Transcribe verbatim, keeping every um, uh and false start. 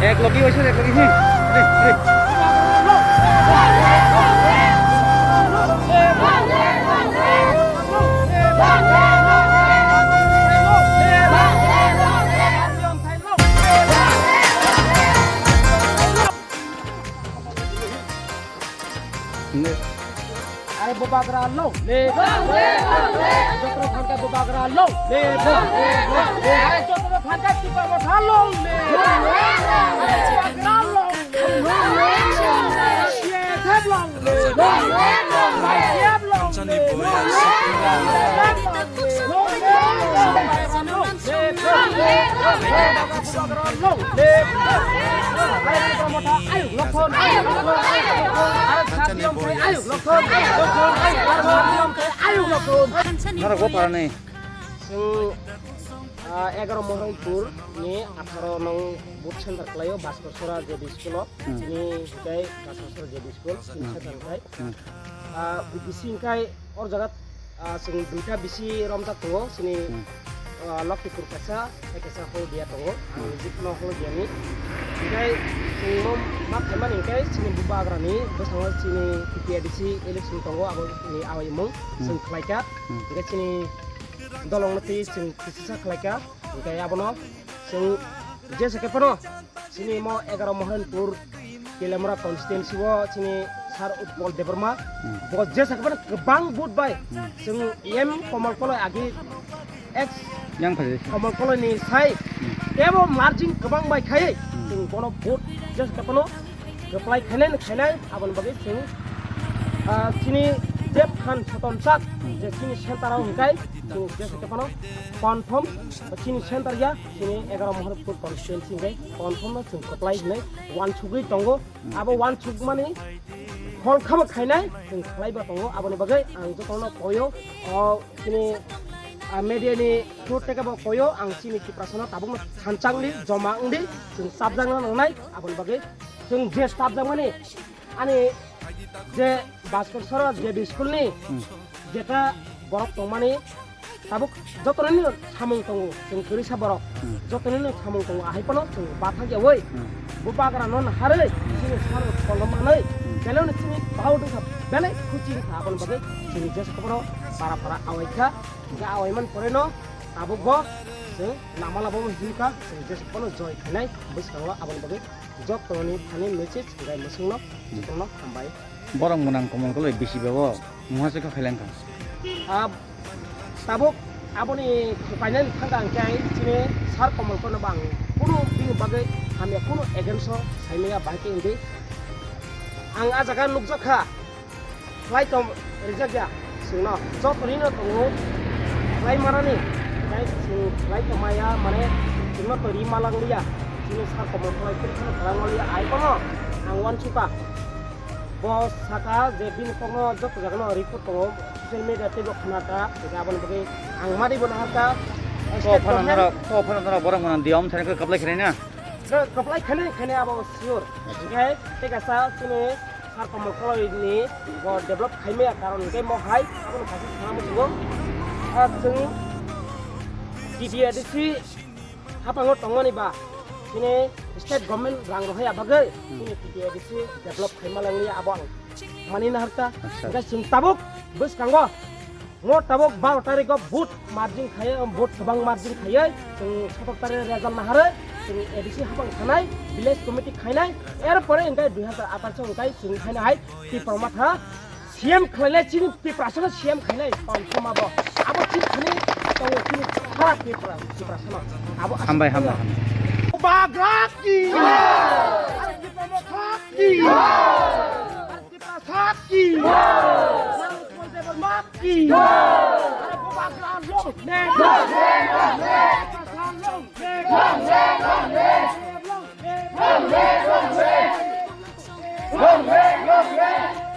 Ek logi waisa, ek logi hi. Re, re. Are bubagra long live. Jotro phanka bubagra long live. Are jotro phanka Tipra Motha long live. Bubagra long live. Long live. Long live. Long live. Norok bo parani. Chwng, ah, egaroh Mohranpur ni atharo nong booth center khlaio, Bhaskar Sora J B school o. Hmm. Chini hikai Bhaskar Sora J B school, chini Hmm. center hikai. Hmm. Ah, bisi hikai or jaga, ah, chwng duita bisi romjak tongo, chini, Hmm. ah, Lokhipur kaisa, tei kaisa Holdia tongo. Ang Hmm. jikno Holdia ni. Hikai chwng no ma khaimani hikai chini bubagra ni bwskango chini T P A D C election tongo, abo ni awi mung Hmm. chwng khlaika. Hmm. Hikai chini dolong no twi chwng kisisa khlaika. Hikai abono chwng jesa khe phano chini mo egaroh Mohranpur Kilamura constituency o chini Sir Utpal Debbarma Hmm. bo jesa khe phano kwbang vote bai Hmm. chwng M Komol Koloi agi ex Yang phai. Komol Koloi ni sai Hmm. tebo margin kwbang bai khai Hmm. chwng bono vote jesa khe phano kwplai khainai no khainai aboni bagwi chwng, ah, chini je phan soton sak Hmm. je chini center o hikai chwng jesa khe phano confirm chini center ya chini egaroh Mohranpur constituency hikai confirm no chwng kwplai hinwi uansugwi tongo. Abo uansukmani hol khama khainai chwng khlaiba tongo. Aboni bagwi ang jotono koyo, o, chini, ah, media ni through tei bo koyo ang chini Tiprasano tabukno thanchangdi, joma wngdi, chwng chapjakna nangnai. Aboni bagwi chwng je chapjakmani ani je Bhaskar Sora J B school ni Hmm. jeta borok tongmani tabuk jotono samung tongo, chwng kwrwisa borok Hmm. jotono samung tongo, ahai phano chwng bathak yawi Hmm. bubagra no naharwi Hmm. chini sar kolom manwi Hmm. belai no chini bau dwkha belai khuchi wngkha. Aboni bagwi chini jesa khe phano para para awai kha, hinkhe awai man pore no tabuk bo chwng lama lama bo hinkha, chwng jesa khe phano joy khainai bwskango. Aboni bagwi jotono ni thani message hinkhe mwswkno jotono hambai. Borok mwnang Komol Koloi bisi bebo muha se kha khailangkha. Ah, tabuk aboni khupainani thangkha hwnkhe chini Sir Komol Koloi no bo ang kunu bini bagwi hamya kunu against o saimaya bahai khe wngwi. Ang ah jaga nukjakha, khlai tong rijak ya chwngno, joto rino tongo khlai manani, tei chwng khlai tongmaya mane chwngno to ri malang liya, chini Sir Komol Koloi kunu khlai malang liya, ai bono ang uansukha. Bo saka je bini kokno joto jagano report tongo, social media teibo khna ta, hinkhe aboni bagwi ang mari bo naharkha, To state phano government norok, to phano norok borok mwnang diya om thani kwplai khainai na? Kwplai, kwplai khainai, khainai abo sure. Hinkhe tei kaisa chini Sir Komol Koloi ni bo develop khaimaya karon hinkhe mo hai abono kaisa sana muchungo. Ah, chwng T P A D C haphango tongmani ba chini state government rang rohorya bagwi Hmm. chini T P A D C develop khaima langli abo ang mani naharkha. Acha. Hwnkhe chwng tabuk bwskango mo tabuk baro tarikh o vote margin khaiwi, vote kwbang margin khaiwi chwng sotor tarikh result naharwi chwng A D C haphang thanai, village committee khainai, er pore hwnkhe dui hazar atharo hwnkhe chwng khaina hai Tipra Motha C M khlainai, chini Tiprasano C M khainai, confirm abo. Abo chini thani tongo chini sara Tipra, Tiprasano. Abo aswk Hambai, hambai, khainai. Hambai. Bubagra ki! Are Tipra Motha ki! Are Tiprasa ki! Are Utpal Debbarma ki! Are Bubagra long live! Long live, long live! Tiprasa long live! Long live, long live! Long live! Long live, long live! Long live, long live!